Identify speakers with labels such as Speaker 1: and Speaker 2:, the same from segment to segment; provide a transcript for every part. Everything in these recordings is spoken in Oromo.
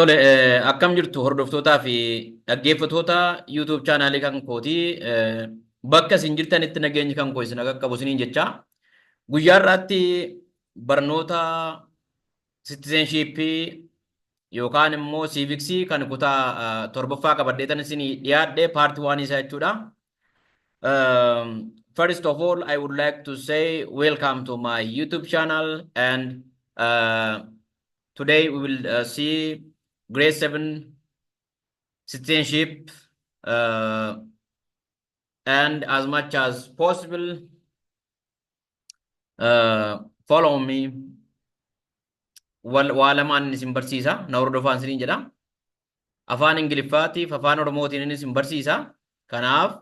Speaker 1: Tole, akkam jirtu hordoftootaa fi dhaggeeffattoota YouTube chaanaalii kan kootii? Bakka isin jirtanitti nageenyi kan koo isin qaqqabu isiniin jecha. Guyyaa har'aatti barnoota citizenshipii yookaan immoo civicsii kan kutaa torbaffaa qabadheetan isinii dhiyaadhe, part one isaa jechuudha. First of all, I would like to say welcome to my YouTube channel, and today we will see grade 7 citizenship, and as much as possible follow me. Waa lamaan isin barsiisa, na hordofaan isiniin jedha. Afaan Ingiliffaatiif Afaan Oromootiin isin barsiisa. Kanaaf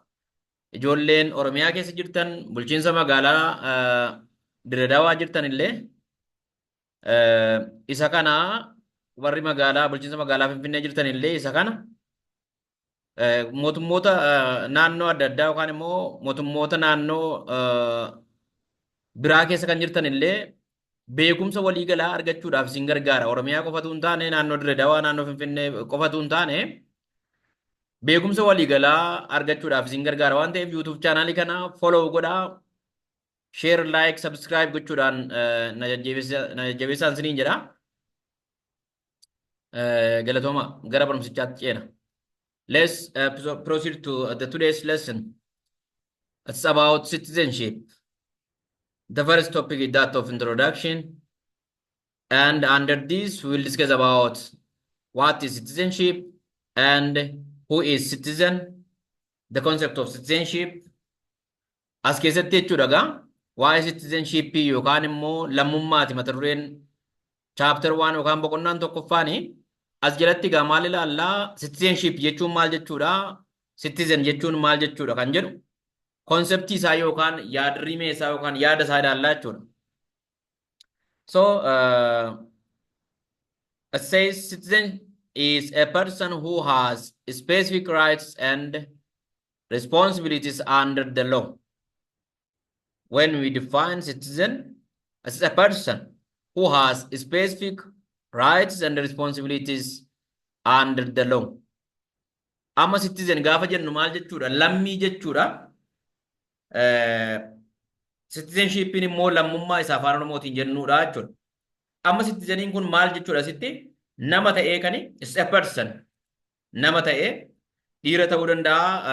Speaker 1: ijoolleen Oromiyaa keessa jirtan, bulchiinsa magaalaa Dirredawaa jirtan illee isa kana, warri magaalaa bulchiinsa magaalaa Finfinnee jirtan illee isa kana, mootummoota naannoo adda addaa yookaan immoo mootummoota naannoo biraa keessa kan jirtan illee beekumsa waliigalaa argachuudhaaf isin gargaara. Oromiyaa qofatu hin taane, naannoo Dirredawaa, naannoo Finfinnee qofatu hin taane, beekumsa waliigalaa argachuudhaaf isin gargaara waan ta'eef YouTube chaanaalii kana follow godhaa, share, like, subscribe gochuudhaan na jajjabeessaan isiniin jedha. Galatooma, gara barumsichaatti ceena. Let's proceed to the today's lesson. It's about citizenship. The first topic is that of introduction. And under this, we will discuss about what is citizenship and who is citizen, the concept of citizenship. As keessatti jechuudha gaa waa'ee citizenship yookaan immoo lammummaati mata dureen chapter 1 yookaan boqonnaan tokkoffaani. As jalatti gaa maal ilaallaa? Citizenship jechuun maal jechuudha? Citizen jechuun maal jechuudha kan jedhu conceptii isaa yookaan yaadrimee isaa yookaan yaada isaa ilaallaa jechuudha. So it says citizen is a person who has specific rights and responsibilities under the law. When we define citizen as a person who has specific rights and responsibilities under the law. Amma citizen gaafa jennu maal jechuudha? Lammii jechuudha. Citizenshipiin immoo lammummaa isaa Afaan Oromootiin jennuudha jechuudha. Amma citizeniin kun maal jechuudha asitti? Nama ta'ee kani is a person, nama ta'ee dhiira ta'uu danda'a,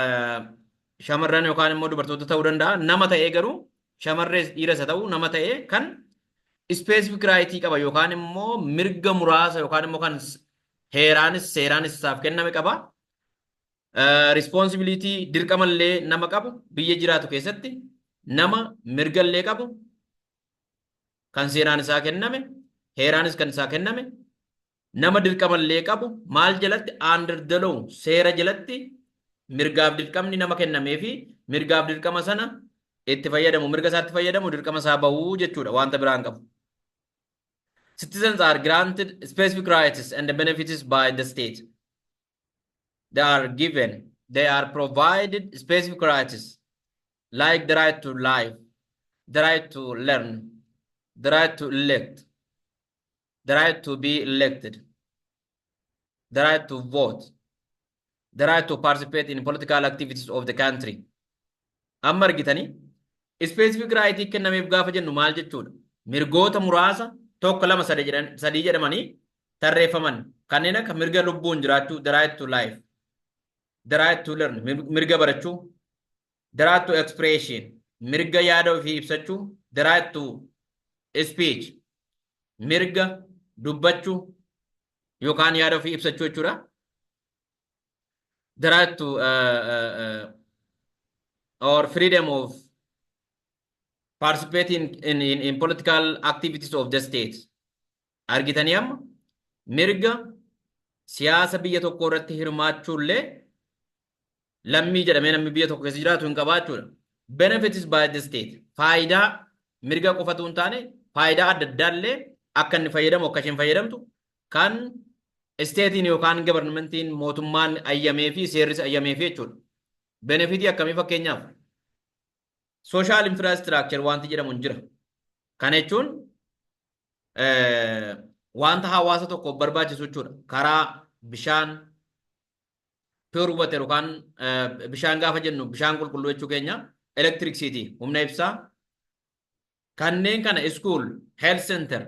Speaker 1: shamarran yookaan immoo dubartoota ta'uu danda'a. Nama ta'ee garuu shamarrees dhiiras haa ta'u, nama ta'ee kan specific right qaba yookaan immoo mirga muraasa yookaan immoo kan heeraanis seeraanis isaaf kenname qaba. Responsibility, dirqamallee nama qabu, biyya jiraatu keessatti nama mirgallee qabu, kan seeraan isaa kenname, heeraanis kan isaa kenname, nama dirqamallee qabu. Maal jalatti? Under the law, seera jalatti mirgaaf dirqamni nama kennamee fi mirgaaf dirqama sana itti fayyadamu, mirga isaatti fayyadamu, dirqama isaa bahuu jechuudha, wanta biraan qabu. Citizens are granted specific rights and benefits by the state. They are given, they are provided specific rights like the right to life, the right to learn, the right to elect, the right to be elected, the right to vote, the right to participate in political activities of the country. Amma argitanii, specific right kennameef gaafa jennu maal jechuudha? Mirgoota muraasa tokko, lama, sadii jedhamanii tarreeffaman, kanneen akka mirga lubbuun jiraachuu, the right to life, the right to learn, mirga barachuu, the right to expression, mirga yaada ofii ibsachuu, the right to speech, mirga dubbachuu yookaan yaada ofii ibsachuu jechuudha. The right to or freedom of participating in political activities of the state. Argitanii, amma mirga siyaasa biyya tokko irratti hirmaachuullee lammii jedhamee namni biyya tokko keessa jiraatu hin qabaachuudha. Benefits by the state. Faayidaa mirga qofatu hin taane, faayidaa adda addaallee akka inni fayyadamu, akka isheen fayyadamtu kan stateiin yookaan governmentiin, mootummaan ayyamee fi seerris ayyamee fi jechuudha. Benefitii akkamii? Fakkeenyaaf social infrastructure wanti jedhamu hin jira. Kana jechuun Wanta hawaasa tokkoof barbaachisu jechuudha. Karaa, bishaan, pure water yookaan bishaan gaafa jennu bishaan qulqulluu jechuu keenya, electricity, humna ibsaa, kanneen kana, school, health center,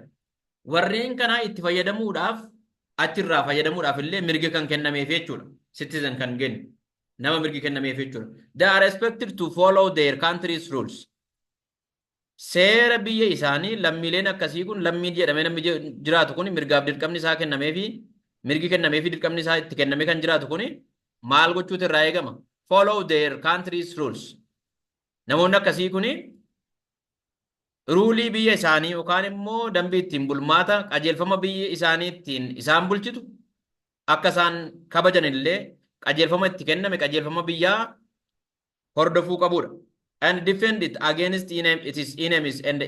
Speaker 1: warreen kana itti fayyadamuudhaaf, achirraa fayyadamuudhaaf illee mirgi kan kennameef jechuudha. Citizen kan jennu nama mirgi kennameef jechuudha. They are expected to follow their country's rules. Seera biyya isaanii lammiileen akkasii kun, lammii jedhamee namni jiraatu kun, mirgaaf dirqamni isaa kennameefi, mirgi kennameefi dirqamni isaa itti kenname kan jiraatu kun maal gochuutu irraa eegama? Follow their country's rules. Namoonni akkasii kun rule biyya isaanii yookaan immoo dambii ittiin bulmaata, qajeelfama biyya isaanii ittiin isaan bulchitu akka isaan kabajan illee qajeelfama itti kenname, qajeelfama biyyaa hordofuu qabudha. And defend it against its enemies and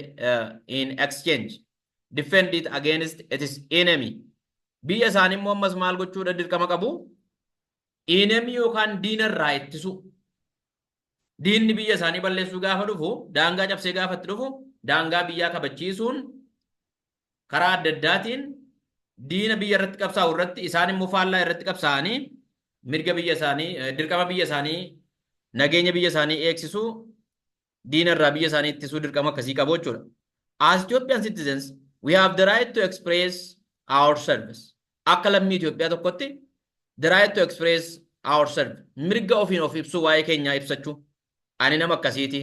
Speaker 1: in exchange defend it against its enemy. Biyya isaanii immoo ammas maal gochuudha dirqama qabu? Enemy yookaan diina irraa ittisu. Diinni biyya isaanii balleessuu gaafa dhufu, daangaa cabsee gaafa itti dhufu, daangaa biyyaa kabachiisuun karaa adda addaatiin diina biyya irratti qabsaa'u irratti isaan immoo faallaa irratti qabsaa'anii mirga biyya isaanii, dirqama biyya isaanii, nageenya biyya isaanii eegsisuu, diina irraa biyya isaanii ittisuu dirqama akkasii qabu jechuudha. As Ethiopian citizens, we have the right to express ourselves. Akka lammii Itoophiyaa tokkotti, the right to express ourselves. Mirga ofiin of ibsuu, waa'ee keenyaa ibsachuu. Ani nama akkasiiti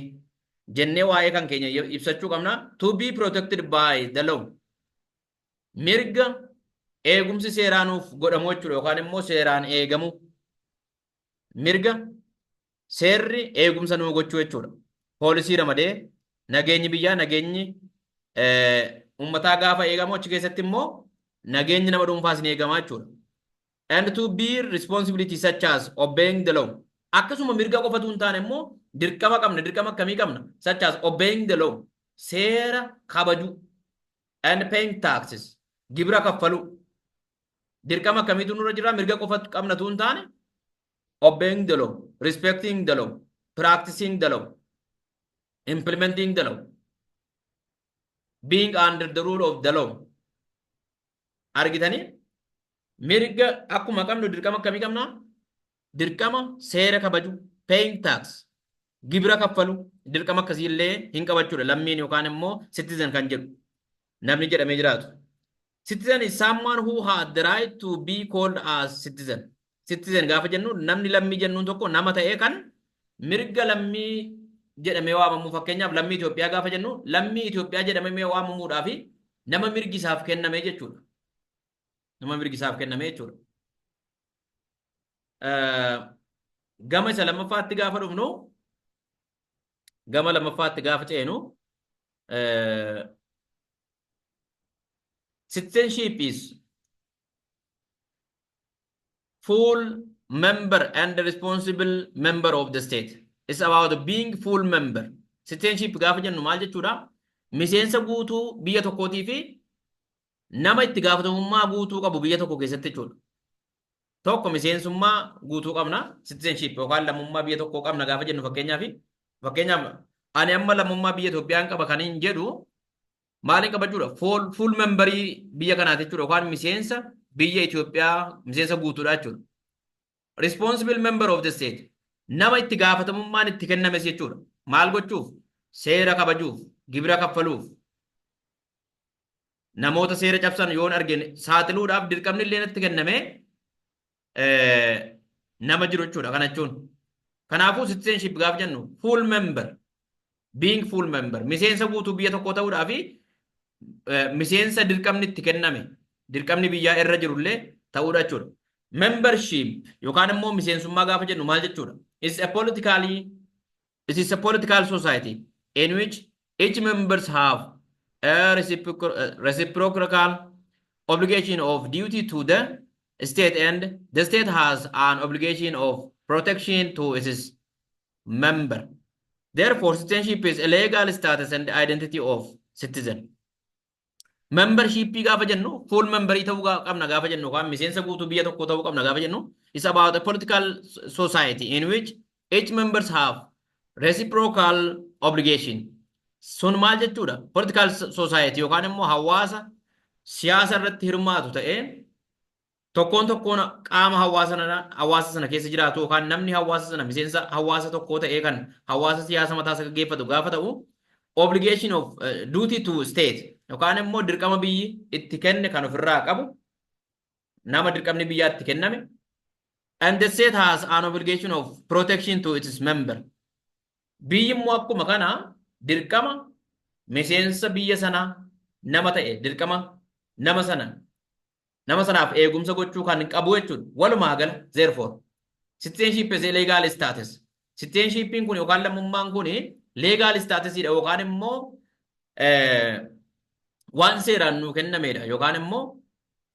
Speaker 1: jennee waa'ee kan keenya ibsachuu qabna. To be protected by the law. Mirga eegumsi seeraa nuuf godhamu jechuudha yookaan immoo seeraan eegamu. Mirga seerri eegumsa nuu gochuu jechuudha. Poolisii ramadee nageenyi biyyaa, nageenyi uummataa gaafa eegamu, achi keessatti immoo nageenyi nama dhuunfaas ni eegamaa jechuudha. And to bear responsibility such as obeying the law. Akkasuma mirga qofatu hin taane immoo dirqama qabna. Dirqama akkamii qabna? Such as obeying the law. Seera kabajuu. And paying taxes. Gibira kaffaluu. Dirqama akkamiitu nurra jira? Mirga qofatu qabnatu hin taane, obeying the law, respecting the law, practicing the law, implementing the law, being under the rule of the law. Argitanii, mirga akkuma qabnu dirqama akkamii qabna? Dirqama seera kabaju, paying tax, gibira kaffalu, dirqama akkasii illee hin qabachuudha lammiin yookaan immoo citizen kan jedhu namni jedhamee jiraatu. Citizen is someone who had the right to be called as citizen. Citizen gaafa jennu, namni lammii jennuun tokko nama ta'ee kan mirga lammii jedhamee waamamu. Fakkeenyaaf, lammii Itoophiyaa gaafa jennu, lammii Itoophiyaa jedhamee waamamuudhaaf nama mirgi isaaf kenname jechuudha. Nama mirgi isaaf kenname jechuudha. Gama isa lammaffaatti gaafa dhufnu, gama lammaffaatti gaafa ceenu, citizenship is full member and responsible member of the state. It's about being full member. Citizenship gaafa jennu maal jechuudha? Miseensa guutuu biyya tokkootii fi nama itti gaafatamummaa guutuu qabu biyya tokko keessatti jechuudha. Tokko, miseensummaa guutuu qabna, citizenship yookaan lammummaa biyya tokkoo qabna gaafa jennu, fakkeenyaaf ani amma lammummaa biyya Itoophiyaan qaba kan hin jedhu maaliin qaba jechuudha? Full memberii biyya kanaati jechuudha yookaan miseensa biyya Itoophiyaa, miseensa guutuudha jechuudha. Responsible member of the state, nama itti gaafatamummaan itti kennames jechuudha. Maal gochuuf? Seera kabajuuf, gibira kaffaluuf, namoota seera cabsan yoon argine saaxiluudhaaf dirqamni illee natti kenname nama jiru jechuudha kana jechuun. Kanaafuu citizenship gaafa jennu full member, being full member, miseensa guutuu biyya tokkoo ta'uudhaa fi miseensa dirqamni itti kenname, dirqamni biyyaa irra jirullee ta'uudha jechuudha. Membership yookaan immoo miseensummaa gaafa jennu maal jechuudha? It is a political society in which each members have a reciprocal obligation of duty to the state and the state has an obligation of protection to its member. Therefore, citizenship is a legal status and identity of citizen. Membership gaafa jennu, full memberii ta'uu qabna gaafa jennu yookaan miseensa guutuu biyya tokkoo ta'uu qabna gaafa jennu, is about a political society in which each members have reciprocal obligation. Sun maal jechuudha? Political society yookaan immoo hawaasa siyaasa irratti hirmaatu ta'ee, tokkoon tokkoon qaama hawaasa sana keessa jiraatu yookaan namni hawaasa sana miseensa hawaasa tokkoo ta'ee kan hawaasa siyaasa mataa isaa gaggeeffatu gaafa ta'u, obligation of duty to state yookaan immoo dirqama biyyi itti kenne kan ofirraa qabu, nama dirqamni biyyaa itti kenname, and the state has an obligation of protection to its member. Biyyi immoo akkuma kana dirqama miseensa biyya sanaa nama ta'e dirqama nama sanaaf eegumsa gochuu kan qabu jechuudha. Walumaa gala, therefore, citizenship is a legal status. Citizenshipiin kun yookaan lammummaan kun legal statusidha yookaan immoo waan seeraan nuu kennamedha yookaan immoo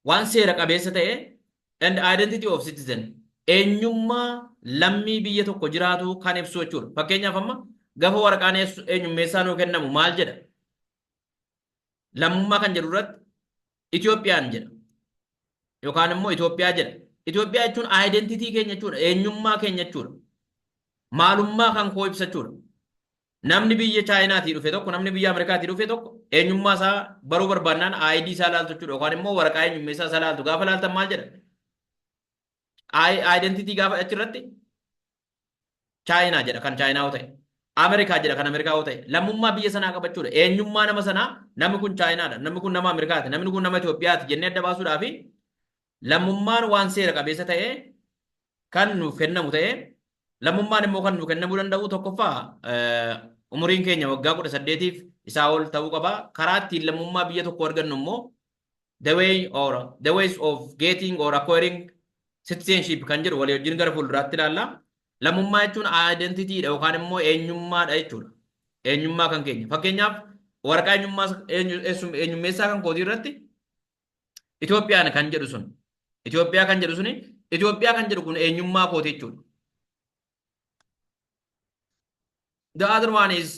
Speaker 1: waan seera qabeessa ta'e, and identity of citizen, eenyummaa lammii biyya tokko jiraatu kan ibsu jechuudha. Fakkeenyaaf, amma gafa waraqaan eenyummeessaa nuu kennamu maal jedha? Lammummaa kan jedhu irratti Itoophiyaan jedha. Yookaan immoo Itoophiyaa jedha. Itoophiyaa jechuun identity keenya jechuudha. Eenyummaa keenya jechuudha. Maalummaa kan koo ibsa jechuudha. Namni biyya Chaayinaatii dhufe tokko, namni biyya Ameerikaatii dhufe tokko eenyummaa isaa baruu barbaannaan ID isaa laaltu jechuudha. Yookaan immoo waraqaa eenyummeessaa isaa laaltu. Gaafa laaltan maal jedha? Identity gaafa achirratti Chaayinaa jedha kan Chaayinaa yoo ta'e. Ameerikaa jedha kan Ameerikaa yoo ta'e. Lammummaa biyya sanaa qabachuudha. Eenyummaa nama sanaa, namni kun Chaayinaadha, namni kun nama Ameerikaati, namni kun nama Itoophiyaati jennee adda baasuudhaafi lammummaan waan seera qabeessa ta'ee kan nuuf kennamu ta'ee, lammummaan immoo kan nuuf kennamuu danda'u tokkoffaa umuriin keenya waggaa 18f isaa ol ta'uu qaba. Karaa ittiin lammummaa biyya tokko argannu immoo, the way or the ways of getting or acquiring citizenship kan jedhu walii wajjin gara fuulduraatti ilaalla. Lammummaa jechuun identityidha yookaan immoo eenyummaadha jechuudha. Eenyummaa kan keenya. Fakkeenyaaf, waraqaa eenyummeessaa kan kootii irratti Itoophiyaan kan jedhu sun, Itoophiyaa kan jedhu suni, Itoophiyaa kan jedhu kun eenyummaa kooti jechuudha. The other one is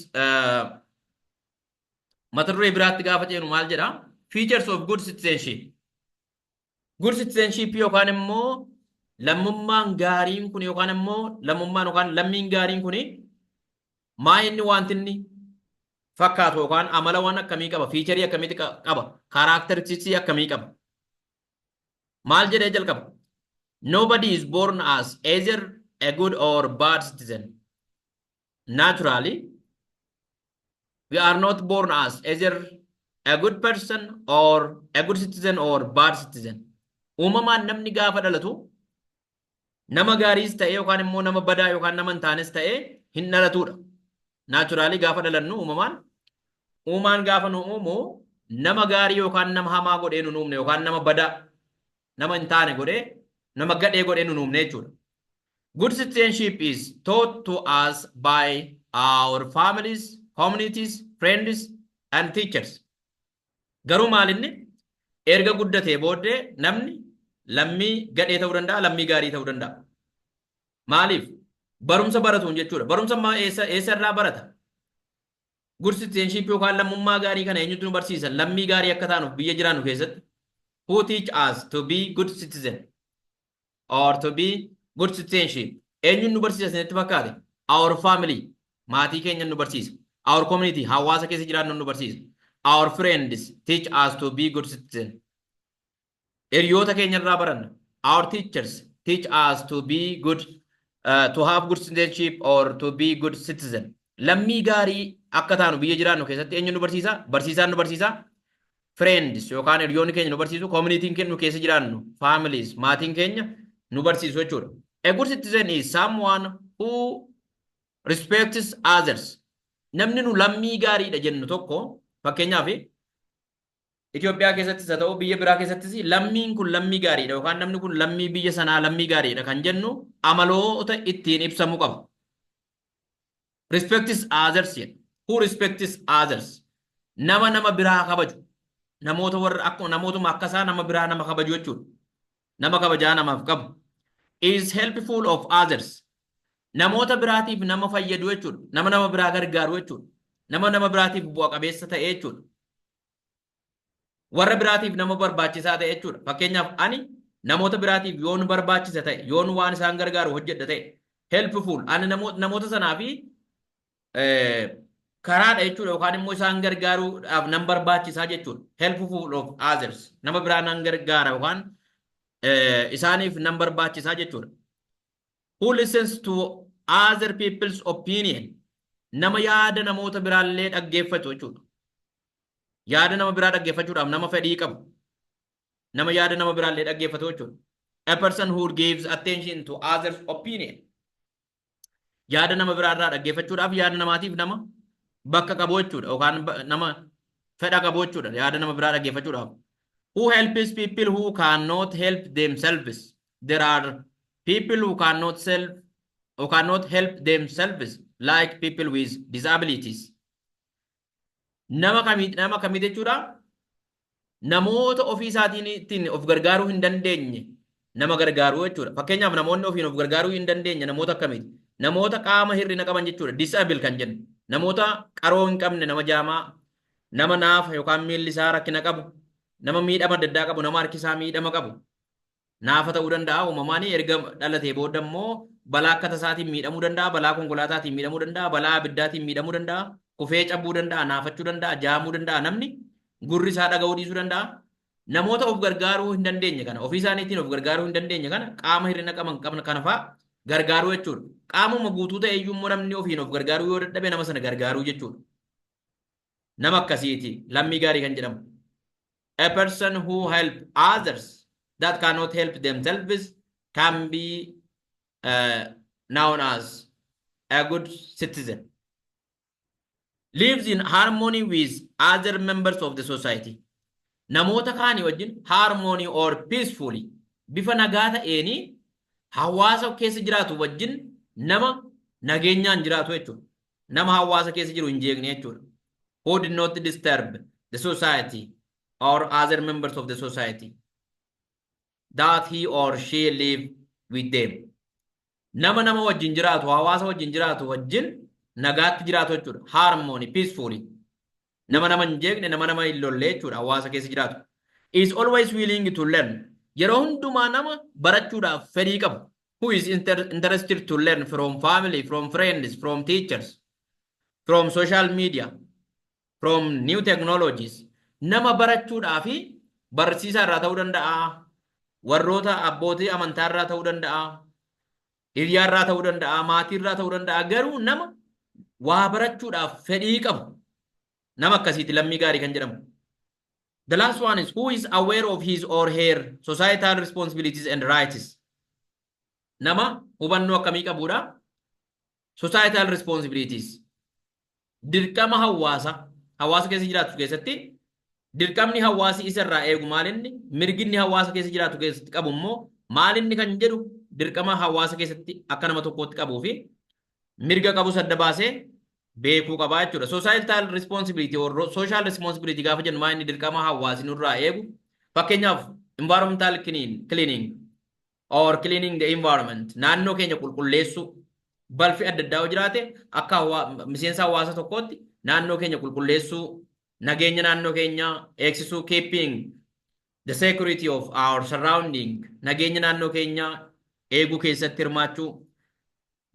Speaker 1: mata duree biraatti gaafa ceenu maal jedha? Features of good citizenship. Good citizenship yookaan immoo lammummaan gaariin kun yookaan immoo lammummaan yookaan lammiin gaariin kun maa inni wanti inni fakkaatu yookaan amala waan akkamii qaba? Feature akkamiitti qaba? Characteristics akkamii qaba? Maal jedhee jalqaba? Nobody is born as either a good or bad citizen. Naturally, we are not born as either a good person or a good citizen or bad citizen. Uumamaan namni gaafa dhalatu nama gaariis ta'ee yookaan immoo nama badaa yookaan nama hin taanes ta'ee hin dhalatudha. Naturally gaafa dhalannu uumamaan, uumaan gaafa nu uumu nama gaarii yookaan nama hamaa godhee nu uumne, yookaan nama badaa, nama hin taane godhee, nama gadhee godhee nu uumne jechuudha. Good citizenship is taught to us by our families, communities, friends and teachers. Garuu maalinni erga guddatee booddee namni lammii gadhee ta'uu danda'a, lammii gaarii ta'uu danda'a. Maaliif? Barumsa baratuun jechuudha. Barumsa ammaa eessa irraa barata? Good citizenship yookaan lammummaa gaarii kana eenyutu nu barsiisa? Lammii gaarii akka taanuuf biyya jiraannu keessatti. Who teach us to be good citizen or to be good citizenship? Eenyuun nu barsiisa isinitti fakkaate? Our family, maatii keenya nu barsiisa. Our community, hawaasa keessa jiraannu nu barsiisa. Our friends teach us to be good citizen. Hiriyoota keenya irraa baranna. Our teachers teach us to be good, to have good citizenship or to be good citizen. Lammii gaarii akka taanu biyya jiraannu keessatti eenyu nu barsiisa? Barsiisaan nu barsiisa. Friends yookaan hiriyoonni keenya nu barsiisu. Communityn keenya nu keessa jiraannu, families, maatiin keenya nu barsiisu jechuudha. A good citizen is someone who respects others. Namni nu lammii gaariidha jennu tokko, fakkeenyaaf, Itoophiyaa keessattis haa ta'u biyya biraa keessattis, lammiin kun lammii gaariidha yookaan namni kun lammii biyya sanaa, lammii gaariidha kan jennu amaloota ittiin ibsamuu qaba. Respects others jedha. Who respects others? Nama nama biraa kabaju. Namoota warra akkuma namootuma akkasaa nama biraa nama kabaju jechuudha. Nama kabajaa namaaf qabu. Is helpful of others. Namoota biraatiif nama fayyadu jechuudha. Nama nama biraa gargaaru jechuudha. Nama nama biraatiif bu'a qabeessa ta'e jechuudha. Warra biraatiif nama barbaachisaa ta'e jechuudha. Fakkeenyaaf, ani namoota biraatiif yoon barbaachisa ta'e, yoon waan isaan gargaaru hojjedha ta'e, helpful ani namoota sanaa fi Karaadha jechuudha yookaan immoo isaan gargaaruudhaaf nan barbaachisaa jechuudha. Helpful of others. Nama biraa nan gargaara yookaan isaaniif nan barbaachisaa jechuudha. Who listens to other people's opinion. Nama yaada namoota biraallee dhaggeeffatu jechuudha. Yaada nama biraa dhaggeeffachuudhaaf nama fedhii qabu. Nama yaada nama biraallee dhaggeeffatu jechuudha. A person who gives attention to others' opinion. Yaada nama biraarraa dhaggeeffachuudhaaf yaada namaatiif nama bakka qabu jechuudha yookaan nama fedha qabu jechuudha yaada nama biraa dhaggeeffachuudhaaf. Who helps people who cannot help themselves. There are people who cannot help themselves, like people with disabilities. Nama kamii jechuudha? Namoota ofii isaatiin ittiin of gargaaruu hin dandeenye nama gargaaruu jechuudha. Fakkeenyaaf, namoonni ofiin of gargaaruu hin dandeenye namoota akkamiiti? Namoota qaama hir'ina qaban jechuudha. Disable kan jennu. Namoota qaroo hin qabne, nama jaamaa, nama naafa yookaan miilli isaa rakkina qabu, nama miidhama adda addaa qabu, nama harki isaa miidhama qabu. Naafa ta'uu danda'a uumamaan erga dhalatee booda immoo balaa akka tasaatiin miidhamuu danda'a, balaa konkolaataatiin miidhamuu danda'a, balaa abiddaatiin miidhamuu danda'a, kufee cabuu danda'a, naafachuu danda'a, jaamuu danda'a, namni gurri isaa dhaga'uu dhiisuu danda'a. Namoota of gargaaruu hin dandeenye kana, ofii isaaniitiin of gargaaruu hin dandeenye kana, qaama hir'ina qaban qabna kana fa'aa gargaaruu jechuudha. Qaamuma guutuu ta'e iyyuu immoo namni ofiin of gargaaruu yoo dadhabe nama sana gargaaruu jechuudha. Nama akkasiiti lammii gaarii kan jedhamu. A person who help others that cannot help themselves can be known as a good citizen. Lives in harmony with other members of the society. Namoota kaanii wajjin harmony or peacefully, bifa nagaa ta'eenii hawaasa keessa jiraatu wajjin nama nageenyaan jiraatu jechuudha. Nama hawaasa keessa jiru hin jeeqne jechuudha. Who did not disturb the society or other members of the society that he or she live with them. Nama wajjin jiraatu, hawaasa wajjin jiraatu wajjin nagaatti jiraatu jechuudha. Harmony, peacefully. Nama hin jeeqne, nama hin lolle jechuudha hawaasa keessa jiraatu. Is always willing to learn. Yeroo hundumaa nama barachuudhaaf fedhii qabu. Who is interested to learn from family, from friends, from teachers, from social media, from new technologies. Nama barachuudhaaf barsiisaa irraa ta'uu danda'a. Warroota abbootii amantaa irraa ta'uu danda'a. Hiriyaa irraa ta'uu danda'a. Maatii irraa ta'uu danda'a. Garuu nama waa barachuudhaaf fedhii qabu. Nama akkasiiti lammii gaarii kan jedhamu. The last one is who is aware of his or her societal responsibilities and rights. Nama hubannoo akkamii qabudha? Societal responsibilities. Dirqama hawaasa. Hawaasa keessa jiraatu keessatti dirqamni hawaasi isa irraa eegu maalinni, mirginni hawaasa keessa jiraatu keessatti qabu immoo maalinni kan jedhu, dirqama hawaasa keessatti akka nama tokkootti qabuu fi mirga qabu adda baasee beekuu qabaa jechuudha. Societal responsibility or social responsibility gaafa jennu maa inni dirqama hawaasni nurraa eegu? Fakkeenyaaf, environmental cleaning or cleaning the environment, naannoo keenya qulqulleessuu, balfi adda addaa yoo jiraate akka miseensa hawaasa tokkootti naannoo keenya qulqulleessuu, nageenya naannoo keenyaa eegsisuu, keeping the security of our surrounding, nageenya naannoo keenyaa eeguu keessatti hirmaachuu.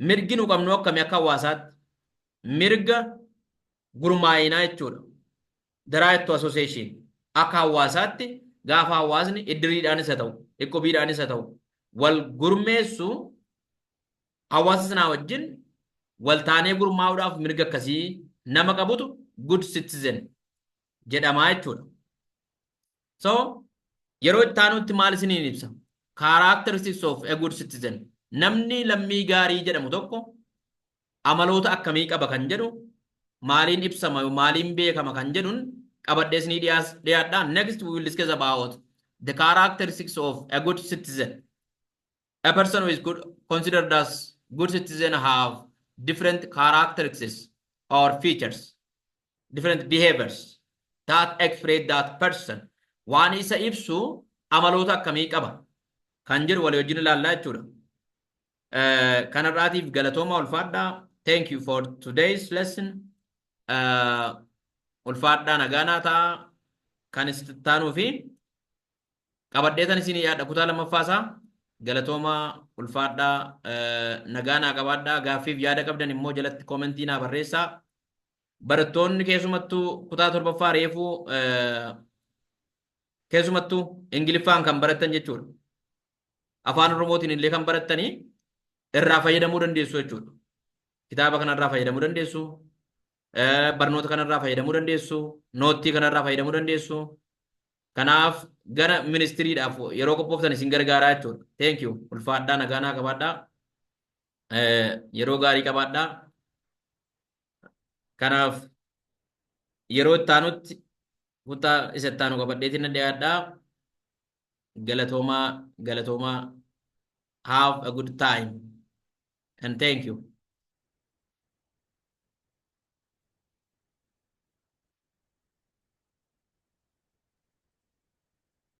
Speaker 1: Mirgi nu qabnu akkami akka hawaasaatti? Mirga gurmaa'inaa jechuudha. The right to association. Akka hawaasaatti gaafa hawaasni iddiriidhaanis haa ta'u, iqqubiidhaanis haa ta'u, wal gurmeessu, hawaasa sanaa wajjin wal taanee gurmaa'uudhaaf mirga akkasii nama qabutu good citizen jedhamaa jechuudha. So yeroo itti aanutti maal isiniin ibsa? Characteristics of a good citizen. Namni lammii gaarii jedhamu tokko amaloota akkamii qaba kan jedhu, maaliin ibsama, maaliin beekama kan jedhuun qabadhee isinii dhiyaadha. Next we will discuss about the characteristics of a good citizen. A person who is good, considered as good citizen, have different characteristics or features, different behaviors that express that person. Waan isa ibsu amaloota akkamii qaba kan jedhu walii wajjin ilaallaa jechuudha. Kanarraatiif galatooma, ulfaadhaa. Thank you for today's lesson. Ulfaadhaa, nagaanaa ta'a. Kan itti fi qabadheetan isinii yaadha kutaa lammaffaasaa. Galatooma, ulfaadhaa, nagaanaa qabaadhaa. Gaaffiif yaada qabdan immoo jalatti comment naa barreessaa. Barattoonni keessumattuu kutaa torbaffaa reefuu, keessumattuu Ingiliffaan kan barattan jechuudha. Afaan Oromootiin illee kan barattanii irraa fayyadamuu dandeessu jechuudha. Kitaaba kanarraa fayyadamuu dandeessu. Barnoota kanarraa fayyadamuu dandeessu. Note kanarraa fayyadamuu dandeessu. Kanaaf gara ministiriidhaaf yeroo qophooftan isin gargaaraa jechuudha. Thank you. Ulfaadhaa, nagaa naa qabaadhaa. Yeroo gaarii qabaadhaa. Kanaaf yeroo itti aanutti kutaa isa itti aanu qabadheetiin na dhiyaadhaa. Galatoomaa, galatoomaa. Have a good time and thank you.